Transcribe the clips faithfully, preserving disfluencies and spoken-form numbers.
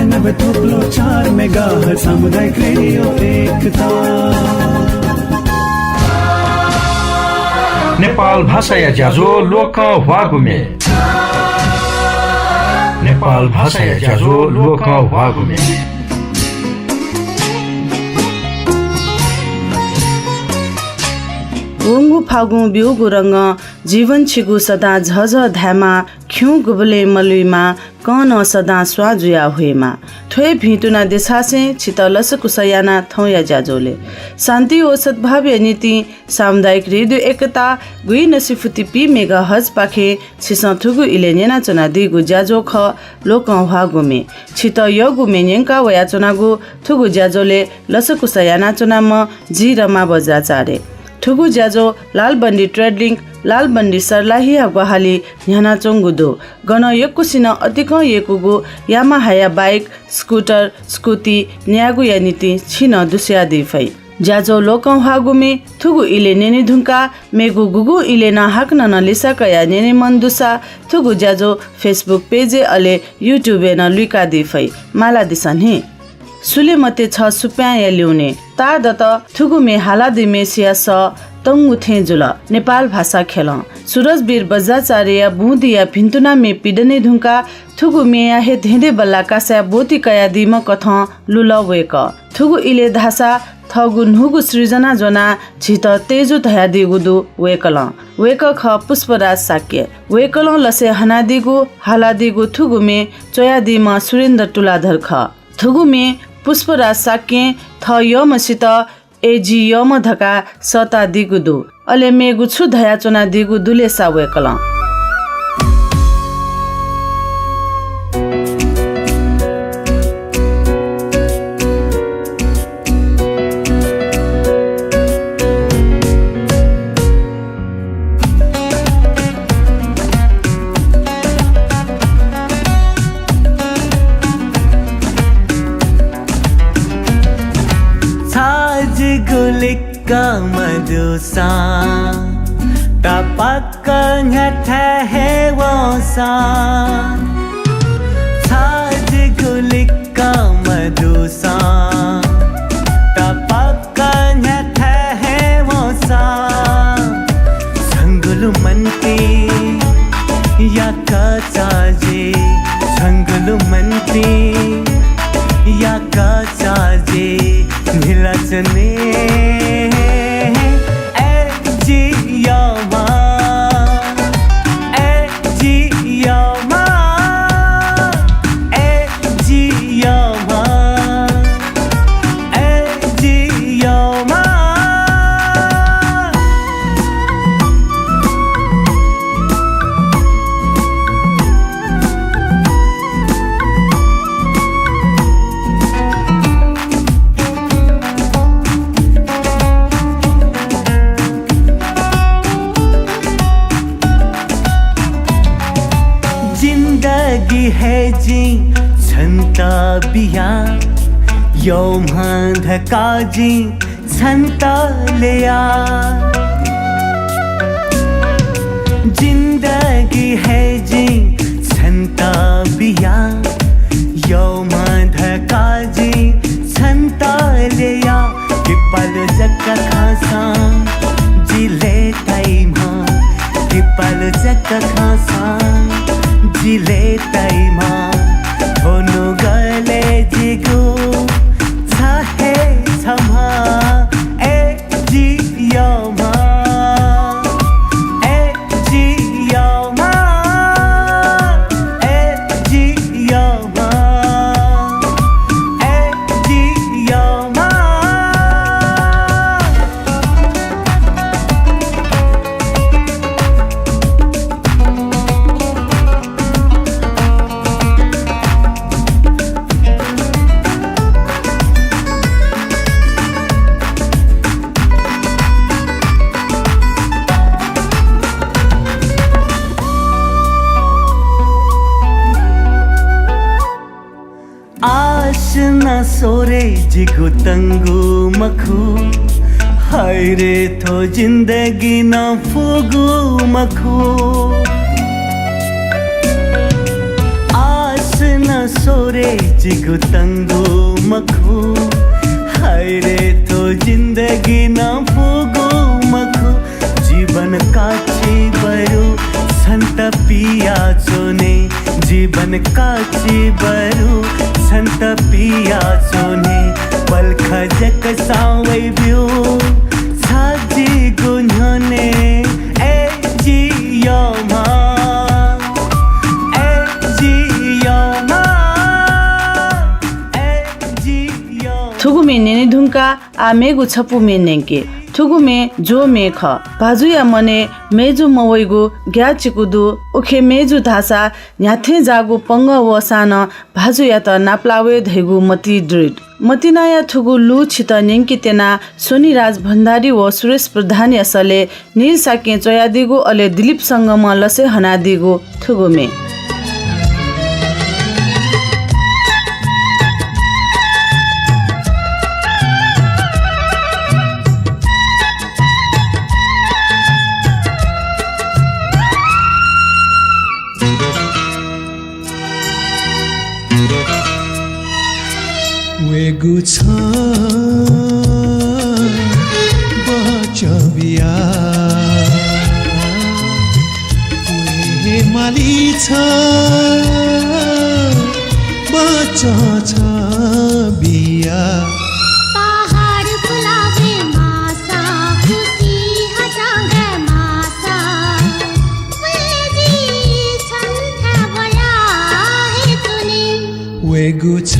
नब्बे थोप्लो चार मेगाहर्ज सामुदायिक रेडियो एकता। नेपाल भाषाया ज्याझ्वः ल्वकं ह्वाःगु म्ये। नेपाल भाषाया ज्याझ्वः ल्वकं ह्वाःगु म्ये। वंगु फागुं ब्यूगु रंगं जीवन छिगु सदां झःझः धायेमा, खिउँ गुबलें मलुइमा, कं नं सदां स्वां जुयाः हुइमा। थ्व हे भिंतुना देछासें छितः लसकुस याना थौंया ज्याझ्वलय्। शान्ति व सद्भावया निंतिं सामुदायिक रेडियो एकता गुइनसिफुति पी मेगाहर्जपाखें छिसं थुगु इलय् न्यनाच्वनादीगु ज्याझ्वः खः ल्वकं ह्वाःगु म्ये। छितः यःगु म्ये न्यंका वयाच्वनागु थुगु ज्याझ्वलय् लसकुस यानाच्वनाम्ह जि रमा बज्राचार्य। थुगु ज्याझ्वः लालबन्दी ट्रेड लिंक, लालबन्दी सर्लाहीया ग्वाहालिं न्ह्यानाच्वंगु दु। गन यक्वसिनं अतिकं यय्कूगु यामाहाया बाइक, स्कुटर, स्कुटी न्यायेगुया निंतिं छिं नं दुस्वयादी फइ। ज्याझ्वः ल्वकं ह्वाःगु म्ये थुगु इलय् न्यने धुंकाः मेगु गुगुं इलय् नं हाकनं नं लिसा कयाः न्यने मन दुसा थुगु ज्याझ्वः Facebook पेजय् अले YouTube-य् नं लुइकादी फइ। मालादिसँ नि। सुले मते छ सुप्याँया ल्यूने ताःदत थुगु म्ये हालादीम्हेसिया सः तंगु थें जुल। नेपाल भाषा ख्यलं सुरजवीर बज्राचार्यया बुँदिया भिंतुना म्ये पिदने धुंकाः थुगु म्येया हे धेंधेंबल्लाः कासाय् ब्वति कयादीम्ह कथं लुल वय्कः। थुगु इलय् धाःसा थःगु न्हूगु सृजना ज्वनाः झीत तयेजु धयादीगु दु वय्कलं। वय्कः खः पुष्पराज शाक्य। वय्कलं लसय् हनादीगु, हालादीगु थुगु म्ये च्वयादीम्ह सुरेन्द्र तुलाधर खः। थुगु म्ये पुष्पराज शाक्यं थः यःम्हसित अय्जि यःम्ह धकाः सःतादीगु दु। अले मेगु छु धयाच्वनादीगु दु ले सा वय्कलं। छाजि गुलिक का मधुसा, तापाक न्ह्याथाय् हे वंसा। छाजि गुलिक का मधुसा, तापाक न्ह्याथाय् हे वंसा। छंगुलु मन्ति याक चाजि, छंगुलु मन्ति याक चाजि न्हिलाचने ए जियामा, ए जियामा, ए जियामा, ए जियामा। जिन्दगी हे जिं छन्त बिया, यःम्ह धकाः जिं छन्त ल्यया। जिन्दगी हे जिं छन्त बिया, यःम्ह धकाः जिं छन्त ल्यया। किपालु जक खःसां जि लय्ताइम्ह, किपालु जक खःसां जि लय्ताइम्ह। थ्व नुगलय् जिगु छ हे छम्ह ए जियामा, ए जियामा, ए जियामा, ए जियामा। आश नं स्वरे जिगु तंगु मखु, हायरे थ्व जिन्दगी नं फुगु मखु। आश नं स्वरे जिगु तंगु मखु, हायरे थ्व जिन्दगी नं फुगु मखु। जीवन काछि बरु छन्त पिया च्वने, जीवन काछि बरु छन्त पिया च्वने। पलख जक सावइ ब्यु छ जिगु न्ह्यने। ए जियोमा, ए जियोमा, ए जियोमा। थुगु म्ये न्यने धुंकाः आः मेगु छपु म्ये न्यंके। थुगु म्ये ज्वः म्ये खः। भाजुया मनय् मय्जु मवइगु ग्याःचिकु दु। उखे मय्जु धाःसा न्ह्याथें जाःगु पंगः वःसां नं भाजुयात नापलाः वये धइगु मतिइ दृढ। मतिनाया थुगु लु छितः न्यंके त्यनाः स्वनिराज भण्डारी व सुरेश प्रधानया सलय् नील शाक्यं च्वयादीगु, अले दिलीप संगमं लसय् हनादीगु थुगु म्ये। वयेगु छ बचं बिया, वये हे माली छ बचं छ बिया। पहाड पुलावे मासा, खुसी हजांग मासा, वयेगु छ।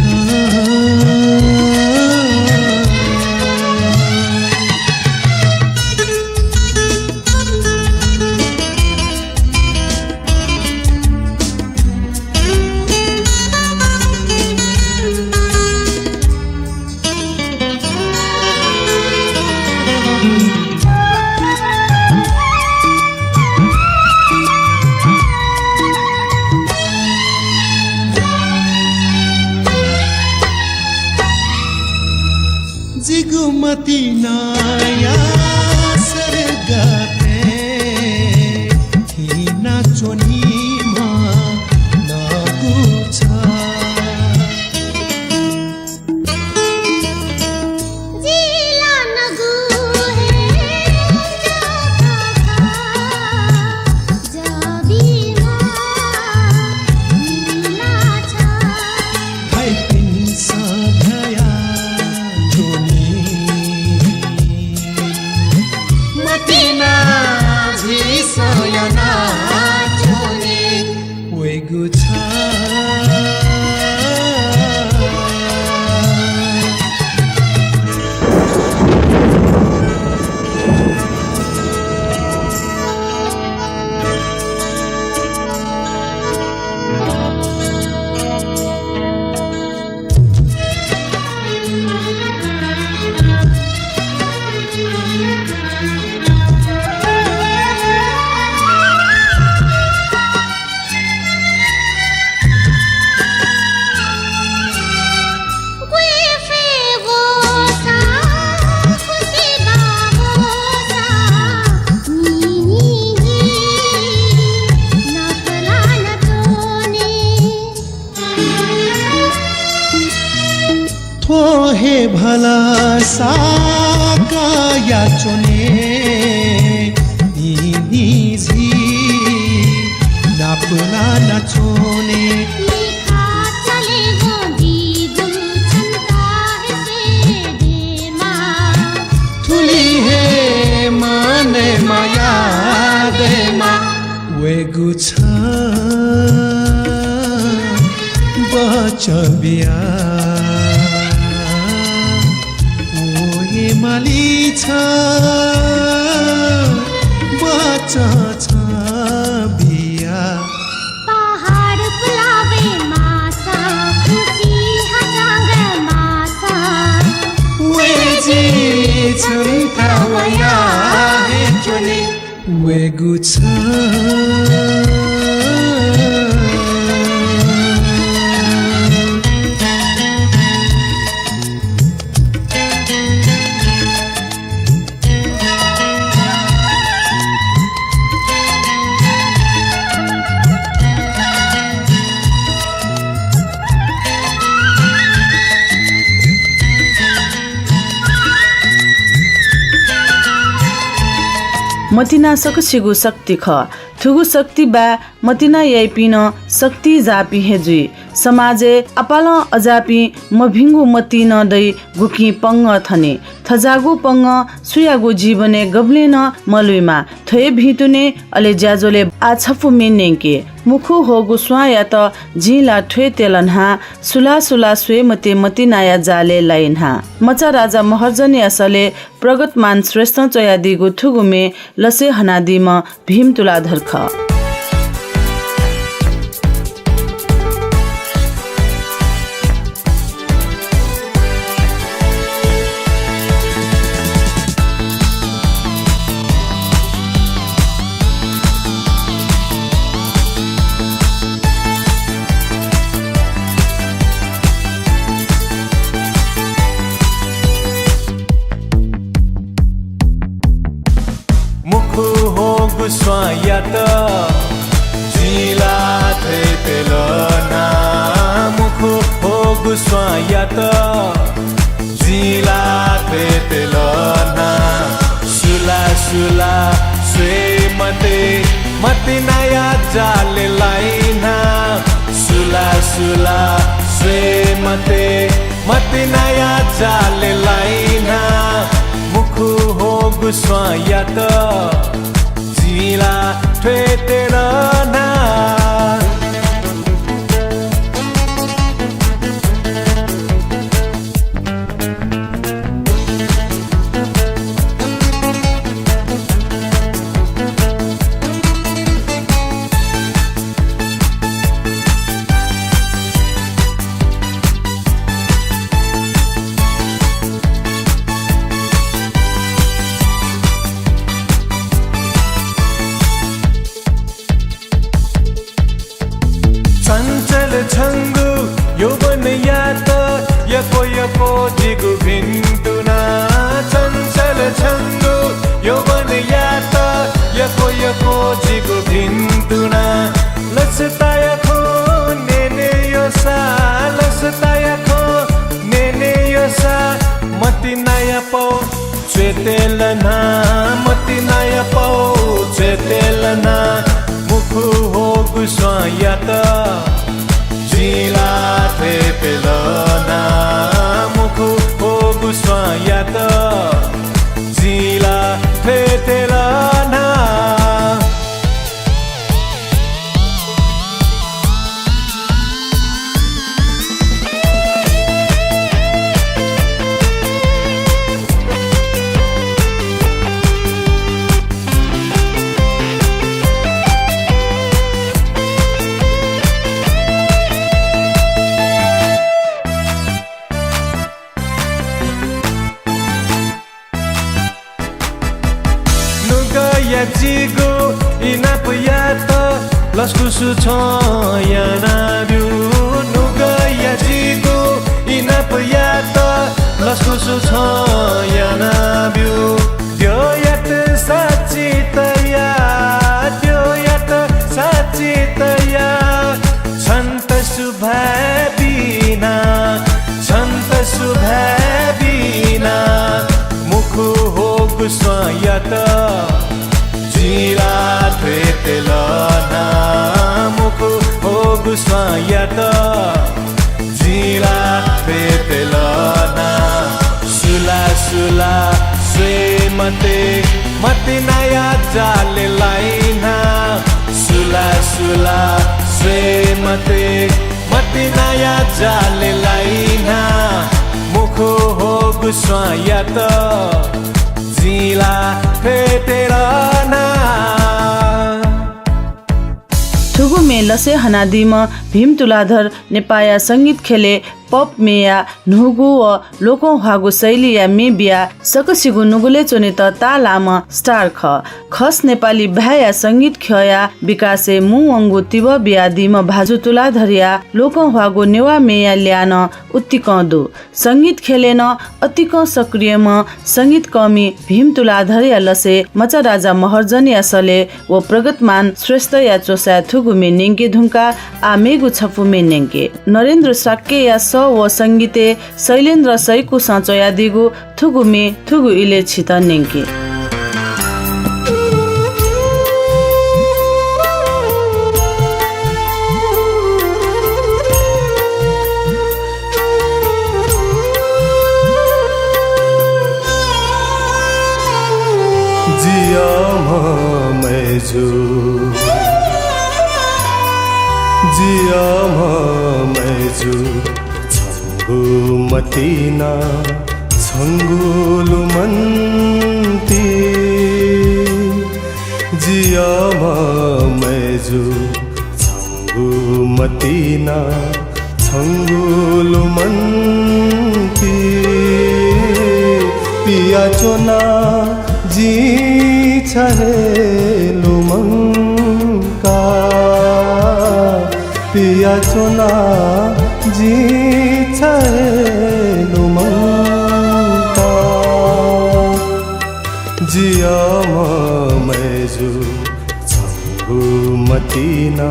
जिगु मतिनाया सर्गतय् हिना च्वनीम्ह नगु छ। वयेगु छ। थ्व हे भलसा कयाच्वने, निनिझी नापलानाच्वने। थुलि हे मानय् माया दयेमा। वयेगु छ बचं बिया, वये माली छ बचं छ बिया। पहाड पुलावे मासा, खुसी हजांग मासा। वय् जि छन्त वया हे च्वने। वयेगु छ मतिना सकसिगु शक्ति खः। थुगु शक्ति बाय् मतिना याइपिं नं शक्ति जाःपिं हे जुइ। समाजय् आपालं अजाःपिं मभिंगु मतिइ नं दइ गुकिं पंगः थने। थज्याःगु पंगः सुयागु जीवनय् गबलें नं मलुइमा। थ्व हे भिंतुने अले ज्याझ्वलय् आः छपु म्ये न्यंके। मुखु ह्वःगु स्वांयात जिं ला थ्वय् त्यल न्हां, सुलाः सुलाः स्वये मते मतिनाया जालय् लाइ न्हां। मचा राजा महर्जनया सलय् प्रगतमान श्रेष्ठं च्वयादीगु थुगु म्ये लसय् हनादीम्ह भीम तुलाधर खः। मुखु ह्वःगु स्वांयात जिं ला थ्वय् त्यल न्हां। मुखु ह्वःगु स्वांयात जिं ला थ्वय् त्यल न्हां। सुलाः सुलाः स्वये मते मतिनाया जालय् लाइ न्हां। सुलाः सुलाः स्वये मते मतिनाया जालय् लाइ न्हां। मुखु ह्वःगु स्वांयात जिं ला थ्वय् त्यल न्हां। चञ्चल छंगु यौवनयात यक्व यक्व जिगु भिन्तुना। चञ्चल छंगु यौवनयात यक्व यक्व जिगु भिन्तुना। लसताया खँ न्यने यःसा, लसताया खँ न्यने यःसा मतिनाया पौ च्वय् त्यल न्हां। मतिनाया पौ च्वय् त्यल न्हां। मुखु ह्वःगु स्वांयात जिं ला थ्वय् त्यल न्हां। मुखु ह्वःगु स्वांयात जिं ला थ्वय् त्यल न्हां। नुगःया जिगु इनापयात लसकुस छं यानाब्यु। नुगःया जिगु इनापयात लसकुस छं यानाब्यु। द्यःयात साक्षी तया, द्यःयात साक्षी तया। छन्त सुभाय् बिना, छन्त सुभाय् बिना। मुखु ह्वःगु स्वांयात जिं ला थ्वय् त्यल न्हां। मुखु ह्वःगु स्वांयात जिं ला थ्वय् त्यल न्हां। सुलाः सुलाः स्वये मते मतिनाया जालय् लाइ न्हां। सुलाः सुलाः स्वये मते मतिनाया जालय् लाइ न्हां। मुखु ह्वःगु स्वांयात जिं ला थ्वय् त्यल न्हां। थुगु म्ये लसय् हनादीम्ह भीम तुलाधर नेपाःया संगीत ख्यलय् pop म्येया न्हूगु व लोकंह्वाःगु शैलीया म्ये बियाः सकसिगु नुगलय् च्वनेत ताःलाःम्ह star खः। खस नेपाली भाय्‌या संगीत ख्यःया विकासय् मू वंगु तिबः बियादीम्ह भाजु तुलाधरया लोकंह्वाःगु नेवाः म्येया ल्याः नं उत्तिकं दु। संगीत ख्यलय् नं अतिकं सक्रियम्ह संगीतकःमि भीम तुलाधरया लसय् मचा राजा महर्जनया सलय् व प्रगतमान श्रेष्ठया च्वसाय् थुगु म्ये न्यंके धुंकाः आः मेगु छपु म्ये न्यंके। नरेन्द्र शाक्यया सः व संगीतय् शैलेन्द्र सैकुसं च्वयादीगु थुगु म्ये थुगु इलय् छितः न्यंके। जु, जियाम्ह मय्जु, छंगु मतिना छंगु लुमन्ति। जियाम्ह मय्जु, छंगु मतिना छंगु लुमन्ति। पियाच्वना जिं छ हे लुमंका। पियाच्वना जिं छ हे लुमंका। जियाम्ह मय्जु, छंगु मतिना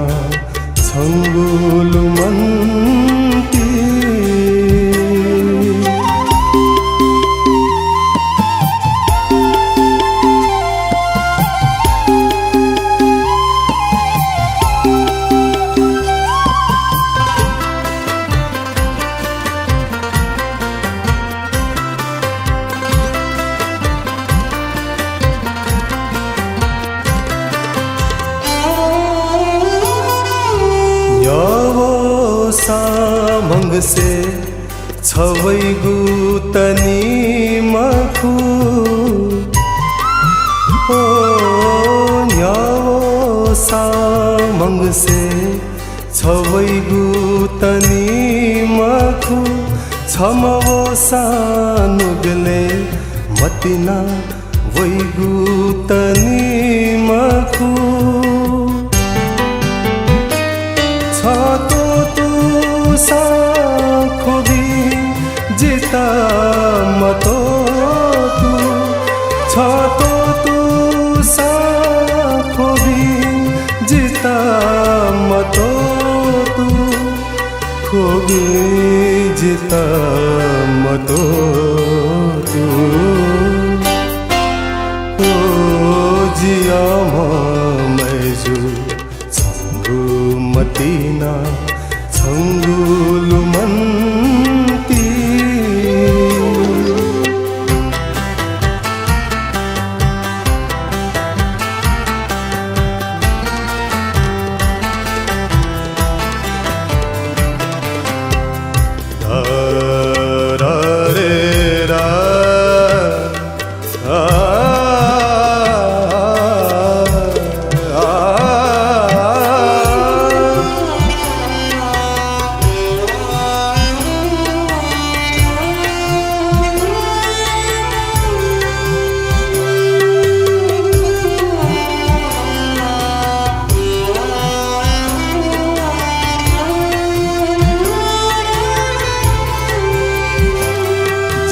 छंगु लुमन्ति। न्ह्यवसा म्हगसे छवइगु तनी मखु। ओ, न्ह्यवसा म्हगसे छवइगु तनी मखु, छम्ह वसा नुगलय् मतिना वइगु तनी मखु। छ त्वःतूसां ख्वबि जितः मतोतू, छ त्वःतूसां ख्वबि जितः मतोतू, ख्वबि जितः मतोतू। ओ जियाम्ह मय्जु, छंगु मतिना छंगु लुमन्ति।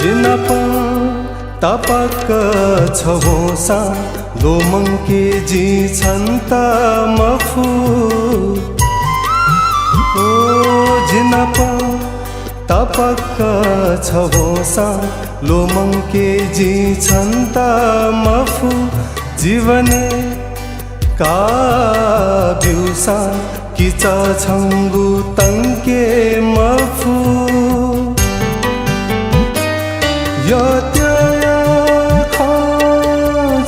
जिनापं तापाक्क छवंसा ल्वःमंके जिं छन्त मफु। ओ जिनापं तापाक्क छवंसा ल्वःमंके जिं छन्त मफु। जीवनय् का ब्यूसा किचा छंगु तंके मफु। यःत्याया खँ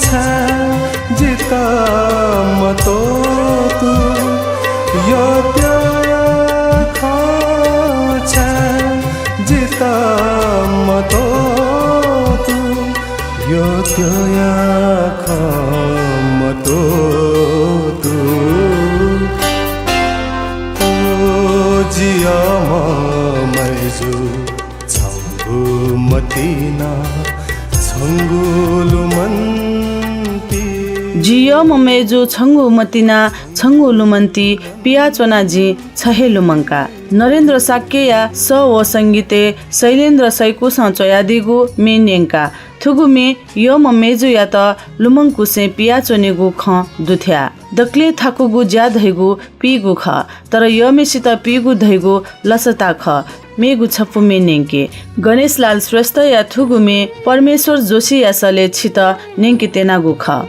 छाय् जितः मतोतू, यःत्याया खँ छाय् जितः मतोतू। यःत्याया खँ मतोतू। ओ जियाम्ह मय्जु, छंगु मतिना छंगु लुमन्ति। जियाम्ह मय्जु, छंगु मतिना छंगु लुमन्ति, पियाच्वना जिं छ हे लुमंका। नरेन्द्र शाक्यया सः व संगीतय् शैलेन्द्र सैकुसं च्वयादीगु म्ये न्यंका। थुगु म्ये यःम्ह मय्जुयात लुमंकुसें पियाच्वनेगु खँ दुथ्याः। दकलय् थाकुगु ज्या धइगु पीगु खः, तर यःम्हेसित पीगु धइगु लसता खः। मेगु छपु म्ये न्यंके। गणेशलाल श्रेष्ठया थुगु म्ये परमेश्वर जोशीया सलय् छित न्यंके त्यनागु खः।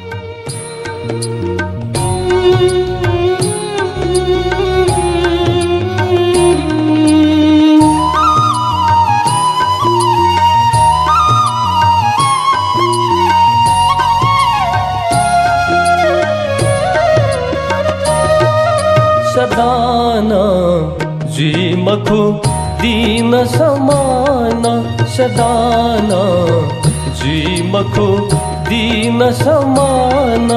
समान सदान जुइ मखु दीन समान।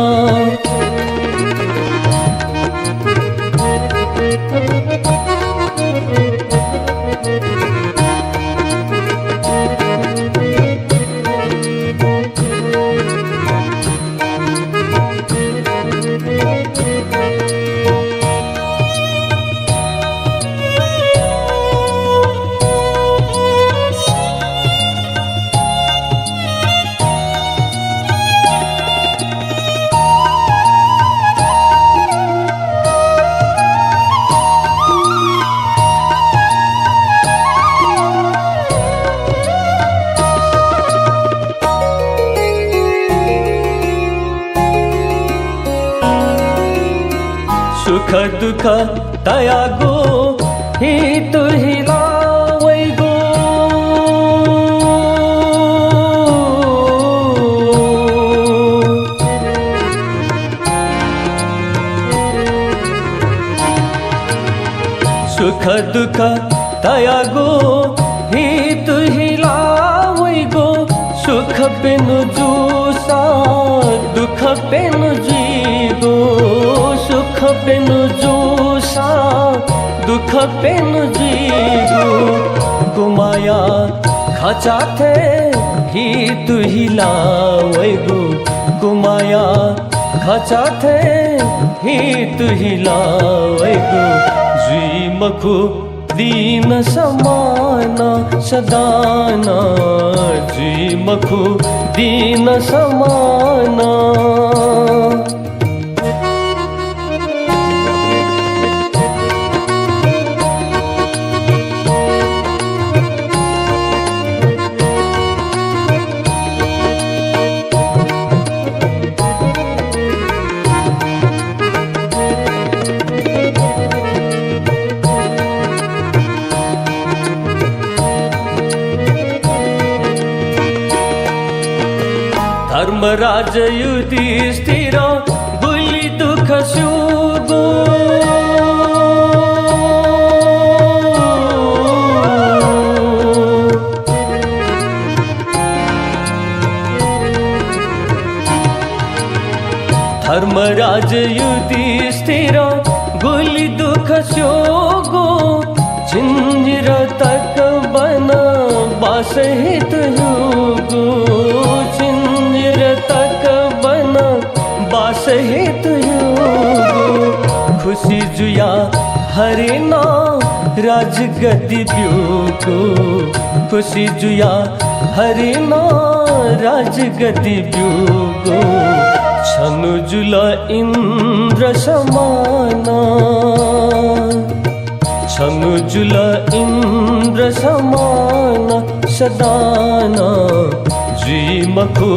सुख दुःख तयागु हितु हिला वइगु। सुख दुःख तयागु हितु हिला वइगु। सुख प्यनु जूसा दुःख प्यनु जुइगु। सुख प्यनु जूसा दुःख प्यनु जुइगु। कुमाया खचा थें हितु हिला वइगु। कुमाया खचा थें हितु हिला वइगु। जुइ मखु दीन समान सदान जुइ मखु दीन समान। धर्मराज युधिष्ठिर गुलि दुःख स्यूगु। धर्मराज युधिष्ठिर गुलि दुःख स्यूगु। झिंझिर तक बनबास हितु ह्यूगु। झिंझिर तक बनबास हितु ह्यूगु। खुसी जुया हरिण राजगद्दी ब्यूगु। खुसी जुया हरिण राजगद्दी ब्यूगु। छन्हु जुल इन्द्र समान। छन्हु जुल इन्द्र समान सदान जुइ मखु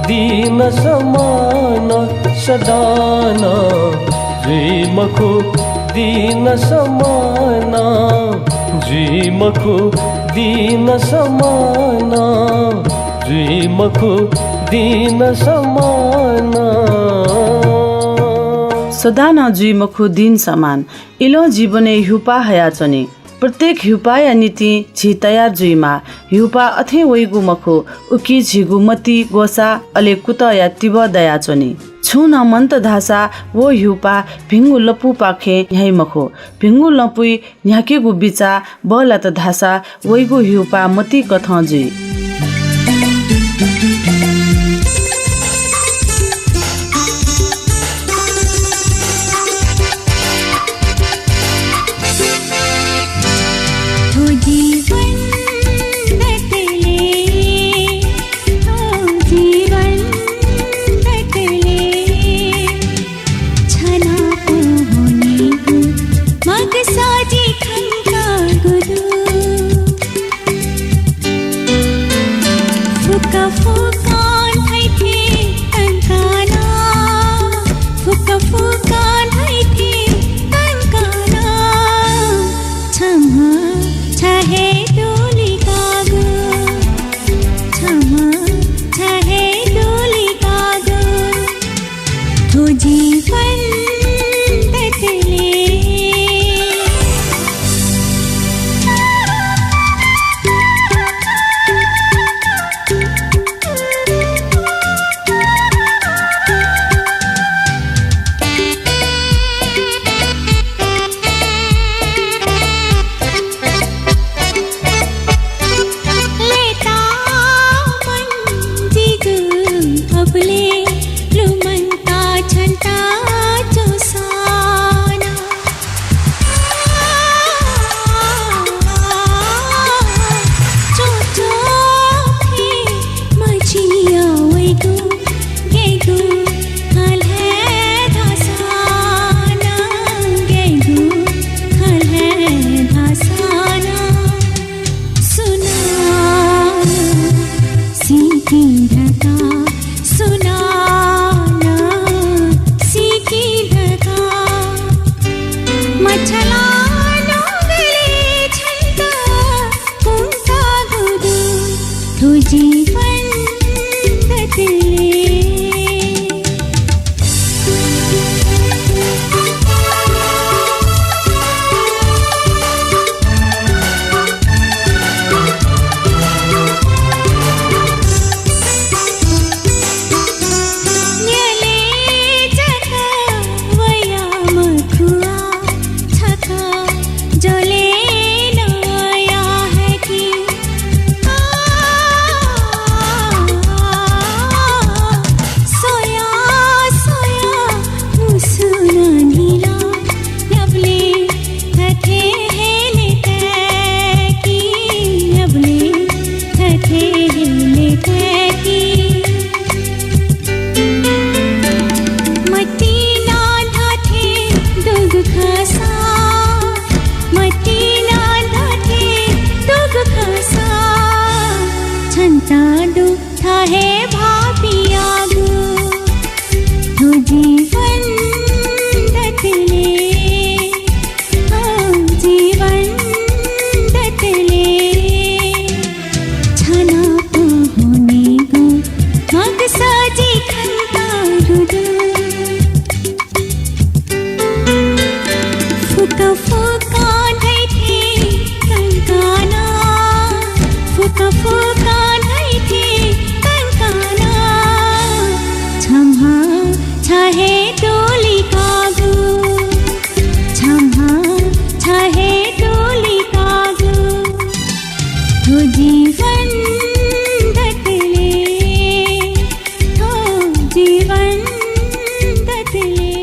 दीन समान सदान जुइ मखु दीन समान जुइ मखु दीन समान जुइ मखु दीन समान। सदानं जुइ मखु दीन समान। इलं जीवनय् ह्यूपाः हयाच्वनी। प्रत्येक ह्यूपाःया निंतिं झी तयार जुइमाः। ह्यूपाः अथें वइगु मखु, उकी झीगु मति ग्वसाः अले कुतःया तिबः दयाच्वनी। छुं नं मन्त धाःसा व ह्यूपाः भिंगु लँपुपाखें न्ह्याइ मखु। भिंगु लँपुइ न्ह्याकेगु बिचाः बल्लात धाःसा वइगु ह्यूपाः मतिकथं जुइ। जीवन दतले। न्यले जक वया मखुवा छक ज्वले नया हकी। आ, सोया, सोया, मुसुना निला, यबले थथे हेले तय्की, यबले थथे हेले तय्की। मतिना धाथे दुगु खसा, मतिना धाथे दुगु खसा, छन्ता दु थहे भापियागु। थ्व जीवन दतले, ओ जीवन दतले। छनापं हुनेगु मकसजी खंकागु दु। फुक्क फुक्क धैथें कंकाना, फुक्क फुक्क धैथें कंकाना। छम्ह छ हे तोलिकागु, छम्ह छ हे तोलिकागु। थ्व जीवन दतले, थ्व जीवन दतले।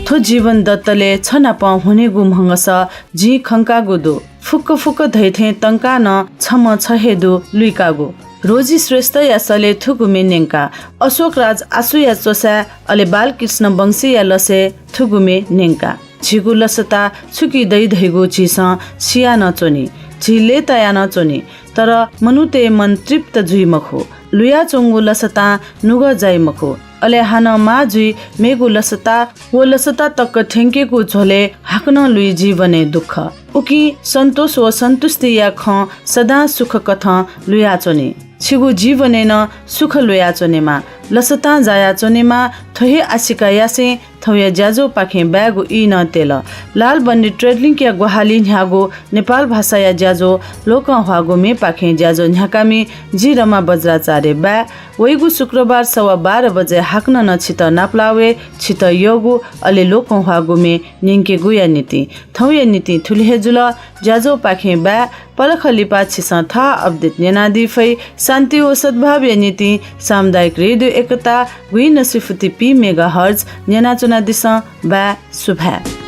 थ्व जीवन दतले छनापं हुनेगु म्हगस जिं खंकागु दु। फुक्क फुक्क धैथें तंका नं छम्ह छ हे दु लुइकागु। रोजी श्रेष्ठया सलय् थुगु म्ये न्यंका। अशोक राज आशुया च्वसाय् अले बालकृष्ण वंशीया लसय् थुगु म्ये न्यंका। झीगु लसता छुकी दइ धइगु झीसं सिया नं च्वनी, झी लय्ताया नं च्वनी, तर मनूतय् मन तृप्त जुइ मखु। लुयाच्वंगु लसतां नुगः जाइ मखु, अले हानं माः जुइ मेगु लसता व लसता तक थ्यंकेगु झ्वलय् हाकनं लुइ जीवनय् दुःख। उकिं सन्तोष व सन्तुष्टिया खँ सदां सुखकथं लुयाच्वनी। छिगु जीवनय् नं सुख लुयाच्वनेमा, लसतां जायाच्वनेमा, थ्व हे आशिका यासें थौंया ज्याझ्वःपाखें बायेगु ई नं तेल। लालबन्दी ट्रेडलिंकया ग्वाहालि न्ह्याःगु नेपाल भाषाया ज्याझ्वः लोकं ह्वाःगु म्येपाखें ज्याझ्वः न्ह्याकामि जि रमा बज्राचार्य बाय्। वइगु शुक्रबार सवा बाह्र बजे हाकनं नं छितः नापलाः वये, छितः यःगु अले लोकं ह्वाःगु म्ये न्यंकेगुया निंतिं। थौंया निंतिं थुलि हे जुल। ज्याझ्वःपाखें बाय्। पलख लिपा छिसं थः update न्यनादी फइ। शान्ति व सद्भावया निंतिं सामुदायिक रेडियो एकता गुइनसि फुति पी मेगाहर्ज न्यनाच्वनादिसँ। बाय्, सुभाय्।